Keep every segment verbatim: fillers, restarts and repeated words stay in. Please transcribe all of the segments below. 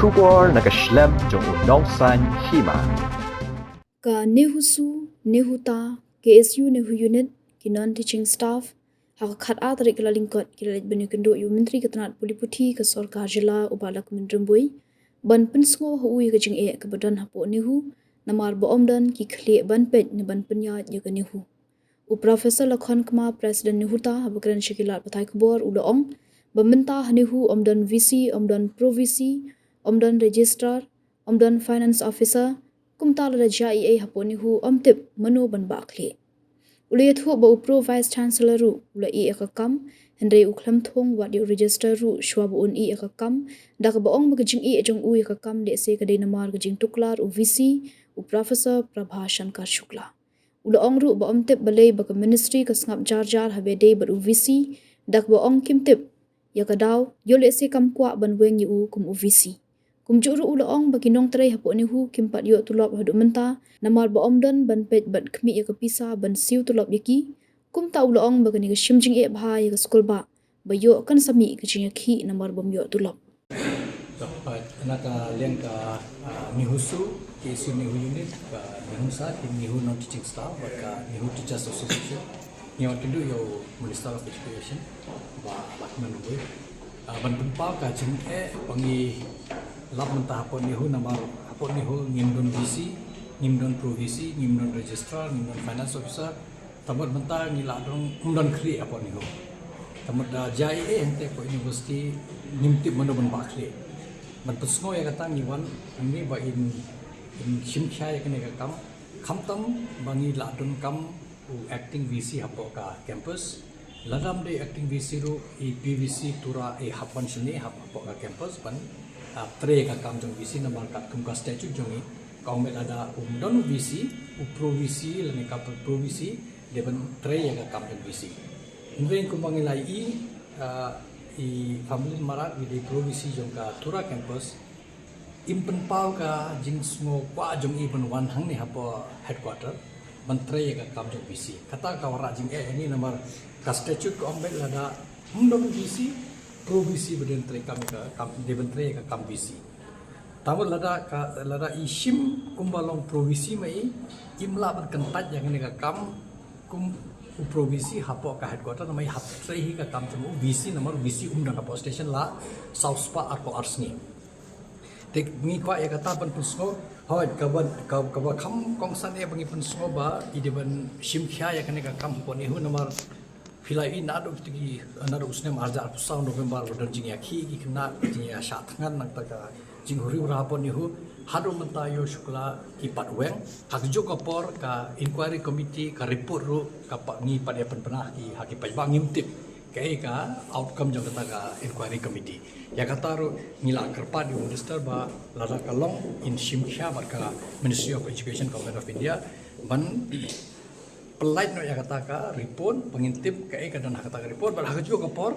Khubor na ka shlem jong u nongsaiñ hima. Ka NEHUSU, NEHUTA, KSU NEHU Unit, ki non-teaching staff, ha ka khatar tarik Kyllalyngkot ki la leit ban ïakynduh ïa u Myntri ka tnad pule puthi ka sorkar jylla u Bah Lahkmen Rymbui, ban pynsngew ha u ïa ka jingeh kaba don hapoh NEHU, namar ba ym don ki khlieh ban peit ne ban pynïaid ïa ka NEHU. U Professor Lakhon Kma, President NEHUTA, haba kren sha ki lad pathai khubor u la ong ba mynta ha NEHU ym don VC, ym don Pro VC, ym don Registrar, ym don Finance Officer, kumta lada jia ei ei hapoh NEHU ym tip mano ban bah khlieh. U la ïathuh ba u Pro Vice Chancellor ruh u la ïeh ïa ka kam, hynrei u khlem thung wat ïa u Registrar ruh shuwa ba un ïeh ïa ka kam, da kaba ong ba ka jingïeh jong u ïa ka kam lehse ka dei namar ka jingtuklar u VC, u Professor Prabha Shankar Shukla. U la ong ruh ba ym tip balei ba ka Ministry ka sngap jar jar haba dei bad u VC, da kaba ong kim tip ïa ka daw, ïoh lehse kam kwah ban weng ïa u kum u VC. Kumjuh ruh u la ong ba ki nongtrei hapoh NEHU kim pat ïoh tulop haduh mynta, namar ba ym don ban peit bad khmih ïa ka pisa ban siew tulop ïa ki. Kumta u la ong ba kane ka shim jingeh bha ïa ka skulbah, ba ïoh kan sa mih ka jingïakhih namar bym ïoh tulop. Ka, na ka liang ka, ah, NEHUSU, KSU NEHU Unit, ka NEHUSA, ki NEHU Non-Teaching Staff, bad ka NEHU Teachers Association, ngi wan kynduh ïa u Minister of Education, Bah Lahkmen Rymbui. Ah, ban pynpaw ka jingeh ba ngi lap mynta hapoh NEHU namar hapoh NEHU ngim don VC, ngim don Pro VC, ngim don Registrar, ngim don Finance Officer, Te bad mynta ngi la don, ym don khlieh hapoh NEHU. Te bad da jia ei ei hangtei hapoh university ngim tip mano ban bah khlieh. Ban pynsngew ïa kata ngi wan hangne ba in, in shim khia ïa kane ka kam. Khamtam ba ngi la donkam u acting VC hapoh ka campus. Lada ym dei acting VC ruh i PVC Tura i hap wan shane hapoh ka campus ban, ah, trei ka kam jong VC namar katkum ka statute jong ngi. Ka ong ba lada um don u VC, u Pro VC lane ka Pro VC, dei ban trei ïa ka kam jong VC. Hynrei kumba ngi la ïohi, ah, i family Marak i dei Pro VC jong ka Tura campus, im pynpaw ka jingsngew kwah jong i ban wan hangne hapoh headquarter ban trei ïa ka kam jong VC. Kata ka wanrah jingeh ïa ngi namar ka statute ka ong ba lada um don VC, Pro VC ba dei ban trei kam ka kam, dei ban trei ïa ka kam VC. Te bad lada ka, lada i shim kumba long Pro VC ma i, im lah ban kyntait ïa kane ka kam kum u Pro VC hapoh ka headquarter namar i hap trei hi ka kam jong u VC namar u VC um don hapoh station la saw spah arphew ar sngi. Te ngi kwah ïa kata ban pynsngew, hooid kaba, ka, kaba kham kongsan ïa ba ngi pynsngew ba i dei ban shim khia ïa kane ka kam hapoh NEHU namar phi la ïohi naduh kito ki, naduh u snem arhajar arphew saw November ba don jingïakhih ki khynnah, jingïashah thngan, nangta ka jingrwai rah hapoh NEHU, haduh mynta ïoh shuh la ki pat weng. Ha kajuh ka por ka inquiry committee ka report ruh ka pat ngi pat ïa pynbna ha ki, ha ki paidbah, ngim tip kaei ka outcome jong kata ka inquiry committee. Ïa kata ruh ngi la kyrpad ïa u minister ba lada ka long in shim khia bad ka Ministry of Education, Government of India ban pyllait noh ïa kata ka report, ba ngin tip kaei ka don ha kata ka report, bad ha kajuh ka por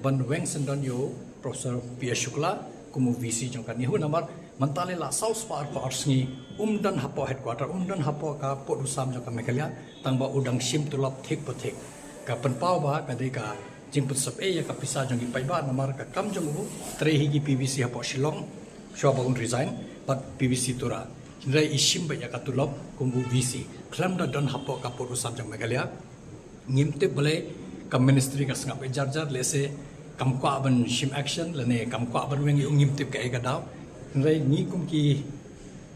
ban weng syndon ïa u Professor P S Shukla kum u VC jong ka NEHU namar mynta lei la saw spah arphew ar sngi um don hapoh headquarter, um don hapoh ka pud u sam jong ka Meghalaya, tang ba u dang shim tulop thik pa thik. Ka pynpaw ba ka dei ka jingpynsep ei ïa ka pisa jong ki paidbah namar ka kam jong u trei hi ki PVC hapoh Shillong, shuwa ba un resign, bad PVC Tura. Hynrei i shim beit ïa ka tulop kum u VC. Khlem da don hapoh ka pud u sam jong Meghalaya. Ngim tip balei ka ministry ka sngap jar jar, lehse kam kwah ban shim action lane kam kwah ban weng ïa u, ngim tip kaei ka daw. Hynrei ngi kum ki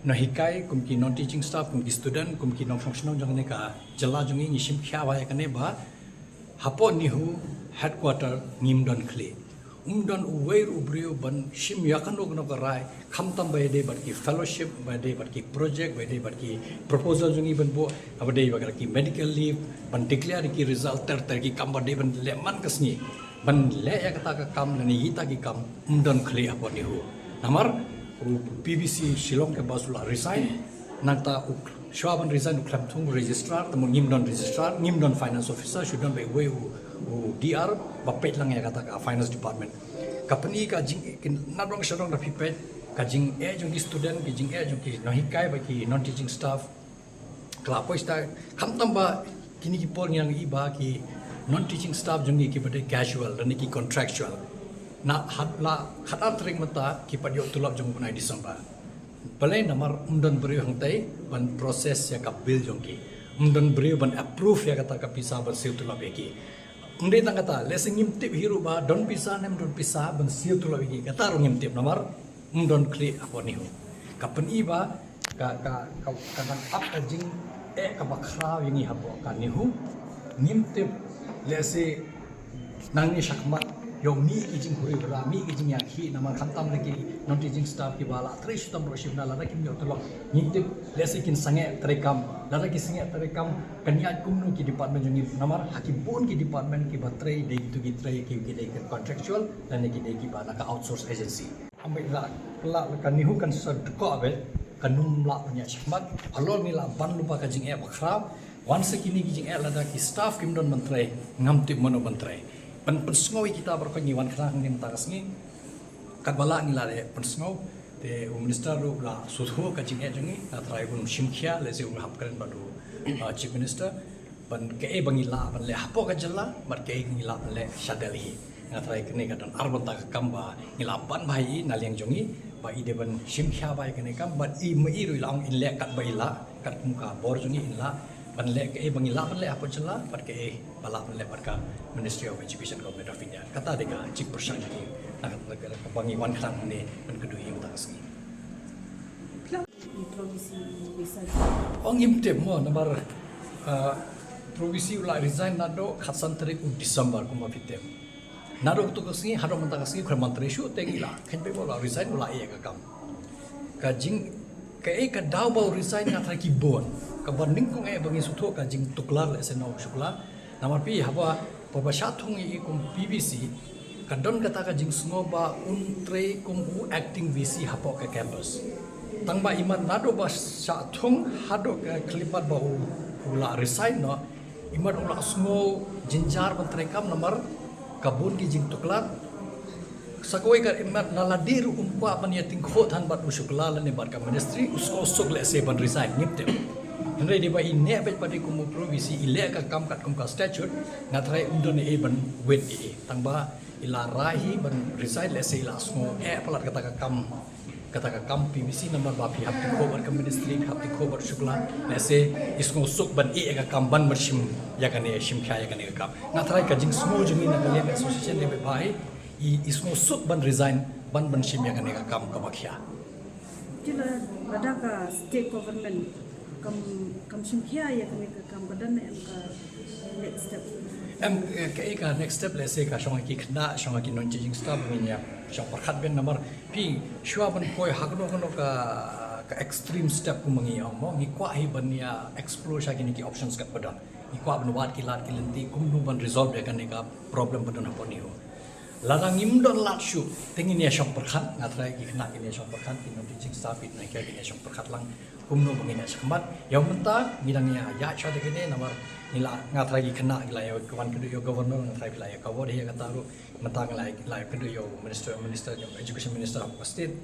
nonghikai, kum ki non-teaching staff, kum ki student, kum ki nongshong shnong jong kane ka jylla jong ngi, ngi shim khia bha ïa kane ba hapoh NEHU headquarter ngim don khlieh. Um don uwei ruh u briew ban shim ïa kano kano ka rai, khamtam ba ïadei bad ki fellowship, ba ïadei bad ki project, ba ïadei bad ki proposal jong ngi ban buh, ba ïadei bad ki medical leave, ban declare ki result ter ter, ki kam ba dei ban leh man ka sngi. Ban leh ïa kata ka kam lane ïa kita ki kam um don khlieh hapoh NEHU. Namar u PVC Shillong ka bas u la resign, nangta u shuwa ban resign u khlem thung registrar, te bad ngim don registrar, ngim don finance officer, shu don beit uwei u, u DR ba peit lang ïa kata ka finance department. Ka pyni ka jing, ki, nadong shadong da phi peit ka jingeh jong ki student, ki jingeh jong ki nonghikai bad ki non-teaching staff. Ka la poi sha, khamtam ba kine ki por ngi nang ïohi ba ki non-teaching staff jong ngi kiba dei casual lane ki contractual, Na hat la khatar tarik mynta ki pat ïoh tulop jong u bnai December. Balei? Namar ym don briew hangtai ban process ïa ka bill jong ki. Ym don briew ban approve ïa kata ka pisa ban siew tulop ïa ki. Ym dei tang kata, lehse ngim tip hi ruh ba don pisa ne ym don pisa ban siew tulop ïa ki. Kata ruh ngim tip namar ym don khlieh hapoh NEHU. Ka pyni ba ka ka ka ka dang ap ka jingeh kaba khraw ïa ngi hapoh ka NEHU. Ngim tip lehse nangne shakhmat ïoh mih ki jinghuri bra, mih ki jingïakhih namar khamtam da ki non-teaching staff kiba la trei shitom baroh shi bnai lada kim ïoh tulop. Ngim tip lehse kin sangeh treikam, lada ki sangeh treikam kan ïaid kumno ki department jong ngi namar ha ki bun ki department kiba trei dei kito ki trei ki ki dei ki contractual lane ki dei kiba na ka outsource agency. Ambai la la ka NEHU kan sa dkoh beit kan ym lah ban ïaid shakhmat. Halor ngi la ban lypa ka jingeh ba khraw. Wan sa kine ki jingeh lada ki staff kim don ban trei ngam tip mano ban trei. Pyn pynsngew ïa kita baroh ngi wan khnang hangne mynta ka sngi. Katba lah ngi la leh pynsngew te u minister ruh u la sngewthuh ka jingeh jong ngi. Nga trai un shim khia lehse un hap kren bad u uh, chief minister. Ban kaei ba ngi lah ban leh hapoh ka jylla bad kaei ngi lah ban leh sha Delhi. Nga trai kane ka don ar bynta ka kam ba ngi lah ban bha ïa i na liang jong i ba i dei ban shim khia ba ïa kane ka kam bad i ma i ruh i la ong in leh katba i lah kat kum ka bor jong i in lah ban leh kaei ba ngi lah ban leh hapoh jylla bad kaei ba lah ban leh bad ka Ministry of Education Government of India. Kata dei ka jingpyrshang jong ngi na ka ba ngi wan khnang hangne ban kynduh ïa mynta ka sngi. Ong im tip mo namar uh, Province u la resign naduh khatsan tarik u December kumba phi tip. Naduh katu ka sngi haduh mynta ka sngi u khlem ban trei shuh te ngi la khein pei ba u la resign u la ïeh ka kam. Ka jing kaei ka daw ba u resign nga trai ki bun kaba nyngkong eh ba ngi sngewthuh ka jingtuklar lehse na u Shukla. Namar phi haba ba ba shah thung i kum PVC ka don kata ka jingsngew ba un trei kum u acting VC hapoh ka campus. Tang ba imat naduh ba shah thung haduh ka khyllipmat ba u u la resign noh. Imat u la sngew jynjar ban trei kam namar ka bun ki jingtuklar. Sa kawei ka imat na lade ruh um kwah ban ïa tyngkhuh than bad u Shukla lane bad ka ministry u sngewsuk lehse ban resign ngim tip. Hynrei dei ba i neh beit pat i kum u Pro VC i leh ka kam katkum ka statute nga trai um don ei ban wit ei. Tang ba i la rai hi ban resign lehse i la sngew eh palat kata ka kam kata ka kam PVC namar ba phi hap tyngkhuh bad ka ministry phi hap tyngkhuh bad u Shukla lehse i sngewsuk ban ei ka kam ban ban shim ïa kane shim khia ïa kane ka kam. Nga trai ka jingsngew jong ngi na ka liang association dei beit ba i i sngewsuk ban resign ban ban shim ïa kane ka kam kaba khia. Te la lada ka state government kam kam shim khia ïa kane ka kam ka don em ka next step. Em eh, kaei ka next step lehse ka shong ki khynnah shong ki non-teaching staff ngin ïa shong pyrkhat biang namar phi shuwa ban poi ha kano kano ka ka extreme step kum ngi ong mo ngi kwah hi ban ïa explore sha kine ki options katba don. Ngi kwah ban wad ki lad ki lynti kumno ban resolve ïa kane ka problem ba don hapoh NEHU. Lada ngim don lad shuh te ngin ïa shong pyrkhat nga trai ki khynnah kin ïa shong pyrkhat ki non-teaching staff ki nonghikai kin ïa shong pyrkhat lang kumno ba ngin ïa shakmat. Ïa mynta ngi dang ïa ïa sha de kine namar ngi la nga trai ki khynnah ngi la ïa wan kynduh ïa governor nga trai phi la ïa cover ïa kata ruh mynta ngi la ïa la ïa kynduh ïa u minister minister ïa education minister of state.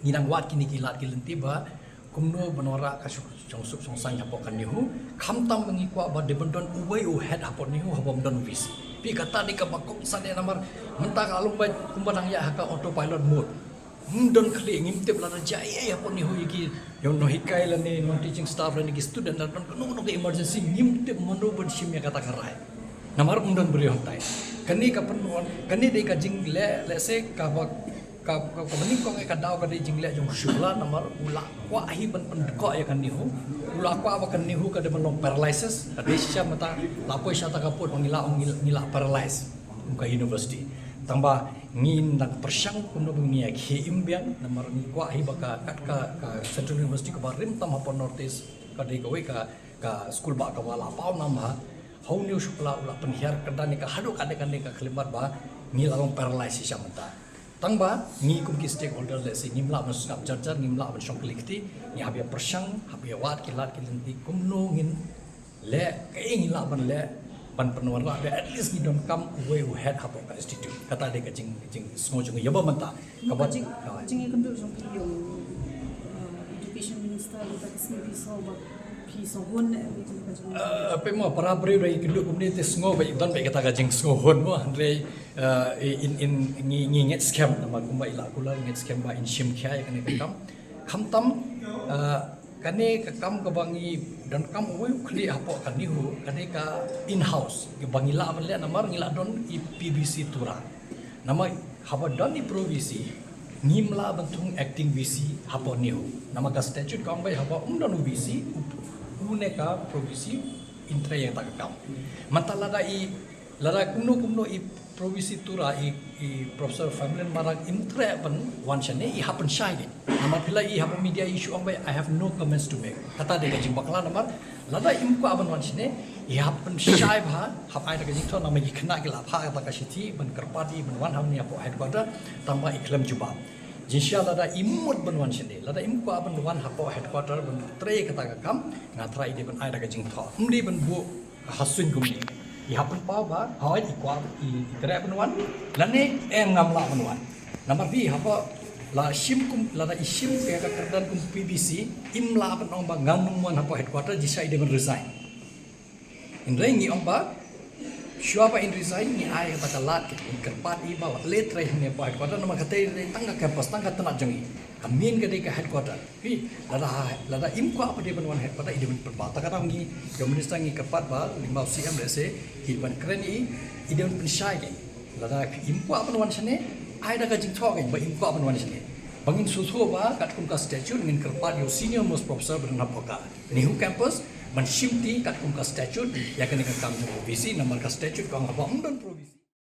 Ngi dang wad kine ki lad ki lynti ba kumno ban wanrah ka shong shong suk shong saiñ hapoh ka NEHU khamtam ba ngi kwah ba dei ban don uwei u head hapoh NEHU haba ym don u VC. Phi kata dei kaba kongsan ïa namar mynta ka long ba kumba dang ïa ha ka autopilot mode. Ym don khlieh ngim tip lada jia ei ei hapoh NEHU ïa ki ïa u nonghikai lane non-teaching staff lane ki student lada don kano kano ka emergency ngim tip mano ban shim ïa kata ka rai. Namar ym don briew hangtai. Kane ka pynwan kane dei ka jingleh lehse kaba ka ka ka nyngkong eh ka daw ka dei jingleh jong u Shukla namar u la kwah hi ban pyndkoh ïa ka NEHU. U la kwah ba ka NEHU ka dei ban long paralysis ka dei shisha mynta la poi sha ta ka pud ba ngi la ong ngi la paralyse kum ka university. Tang ba ngin dang pyrshang kumno ba ngin ïa khie im biang namar ngi kwah hi ba ka kat ka ka Central University kaba rim tam hapoh North East ka dei kawei ka ka skul ba kaba la paw nam ha. Ha une u Shukla u la pynhiar kyrdan ïa ka haduh katne katne ka khyllipmat ba ngi la long paralyse shisha mynta. Tang ba ngi kum ki stakeholder lehse ngim lah ban sngap jar jar ngim lah ban shong kylli kti ngi hap ïa pyrshang hap ïa wad ki lad ki lynti kumno ngin leh kaei ngi lah ban leh ban pynwanrah ba at least ngi donkam uwei u head hapoh ka institute. Kata dei ka jing jingsngew jong ngi ïa ba mynta. Kaba jing jingïakynduh jong phi ïa u education minister mynta ka sngi phi sngew ba Phi sngewhun ne phi ka jong. Pynmih para briew da i kynduh kumne te sngew ba i don ba kata ka jingsngewhun mo, hynrei in in ngi ngi ngeit skhem namar kumba i la kular ngeit skhem ba in shim khia ïa kane ka kam. Khamtam kane ka kam kaba ngi donkam uwei u khlieh hapoh ka NEHU, kane ka in-house kaba ngi lah ban leh namar ngi la don i P V C Tura. Namar haba don i Pro V C ngim lah ban thung acting V C hapoh NEHU. Namar ka statute ka ong ba haba um don u V C u ne ka Pro V C in trei ïa kata ka kam. Mynta lada i lada kumno kumno i Pro V C Tura i i Professor Famlin Marak im treh ban wan shane i hap ban shai. Namar phi la i hapoh media i shu ong ba I have no comments to make. Kata dei ka jingbakla namar lada im kwah ban wan shane i hap ban shai bha, hap ai da ka jingthoh namar ki khynnah ki la phah kata ka shithi ban kyrpad i ban wan hangne hapoh headquarter tang ba i khlem jubab. Jingshisha lada i mut ban wan shane, lada im kwah ban wan hapoh headquarter ban trei kata ka kam, nga tharai i dei ban ai da ka jingthoh. Ym dei ban buh ha suiñ kumne. I hap pynpaw ba hooid i kwah i treh ban wan lane em ngam lah ban wan. Namar phi haba la shim kum lada i shim ka kyrdan kum P V C im lah ban ong ba ngam nym wan hapoh headquarter, jingshisha i dei ban resign. Hynrei ngi ong ba shuwa ba in resign ngi ai ba ka lad, ngi kyrpad i ba wat leh trei hangne hapoh headquarter namar kata dei tang ka campus, tang ka tnat jong i. Ka main ka dei ka headquarter. Phi lada lada im kwah ba dei ban wan headquarter i dei ban pynpaw. Ta ka daw ngi ka minister ngi kyrpad ba lyngba u C M lehse i ban kren i i dei ban pynshai. Lada im kwah ban wan shane ai da ka jingthoh ba im kwah ban wan shane. Ba ngin sngewthuh ba katkum ka statute ngin kyrpad ïa u senior most professor ba don hapoh ka NEHU campus ban shimti katkum ka statute ïa kane ka kam jong u V C namar ka statute ka ong haba um don Pro V C.